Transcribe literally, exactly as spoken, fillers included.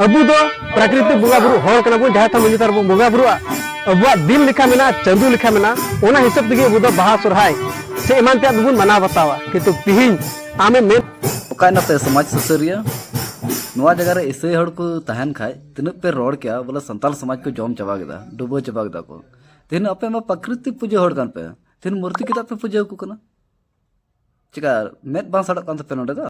ᱟᱵᱚ ᱫᱚ ᱯᱨᱟᱠᱨᱤᱛᱤᱠ ᱵᱚᱸᱜᱟ ᱵᱩᱨᱩ ᱦᱚᱲ ᱠᱟᱱᱟ ᱵᱚᱱ, ᱡᱟᱦᱮᱨ ᱛᱷᱟᱱ ᱢᱟᱹᱡᱷᱤ ᱛᱷᱟᱱ ᱨᱮᱵᱚᱱ ᱵᱚᱸᱜᱟ ᱵᱩᱨᱩᱜᱼᱟ᱾ ᱟᱵᱚᱣᱟᱜ ᱫᱤᱱ ᱞᱮᱠᱷᱟ ᱢᱮᱱᱟᱜᱼᱟ, ᱪᱟᱸᱫᱳ ᱞᱮᱠᱷᱟ ᱢᱮᱱᱟᱜᱼᱟ, ᱚᱱᱟ ᱦᱤᱥᱟᱹᱵ ᱛᱮᱜᱮ ᱟᱵᱚ ᱫᱚ ᱵᱟᱦᱟ ᱥᱚᱨᱦᱟᱭ ᱥᱮ ᱮᱢᱟᱱ ᱛᱮᱭᱟᱜ ᱫᱚᱵᱚᱱ ᱢᱟᱱᱟᱣ ᱵᱟᱛᱟᱣᱟ᱾ ᱠᱤᱱᱛᱩ ᱛᱤᱦᱤᱧ ᱟᱢᱮᱢ ᱢᱮᱱ ᱚᱠᱟᱭᱱᱟᱯᱮ ᱥᱚᱢᱟᱡᱽ ᱥᱩᱥᱟᱹᱨᱤᱭᱟᱹ? ᱱᱚᱣᱟ ᱡᱟᱭᱜᱟ ᱨᱮ ᱤᱥᱟᱹᱭ ᱦᱚᱲ ᱠᱚ ᱛᱟᱦᱮᱱ ᱠᱷᱟᱡ ᱛᱤᱱᱟᱹᱜ ᱯᱮ ᱨᱚᱲ ᱠᱮᱭᱟ, ᱵᱚᱞᱮ ᱥᱟᱱᱛᱟᱞ ᱥᱚᱢᱟᱡᱽ ᱠᱚ ᱡᱚᱢ ᱪᱟᱵᱟ ᱠᱮᱫᱟ, ᱰᱩᱵᱟᱹ ᱪᱟᱵᱟ ᱠᱮᱫᱟ ᱠᱚ᱾ ᱛᱮᱦᱮᱧ ᱟᱯᱮ ᱢᱟ ᱯᱨᱟᱠᱨᱤᱛᱤᱠ ᱯᱩᱡᱟᱹ ᱦᱚᱲ ᱠᱟᱱ ᱯᱮ, ᱛᱮᱦᱮᱧ ᱢᱩᱨᱛᱤ ᱪᱮᱫᱟᱜ ᱯᱮ ᱯᱩᱡᱟᱹ ᱟᱠᱚ ᱠᱟᱱᱟ? ᱪᱮᱠᱟ ᱢᱮᱫ ᱵᱟᱝ ᱥᱟᱲᱚᱜ ᱠᱟᱱ ᱛᱟᱯᱮ ᱱᱚᱰᱮ ᱫᱚ?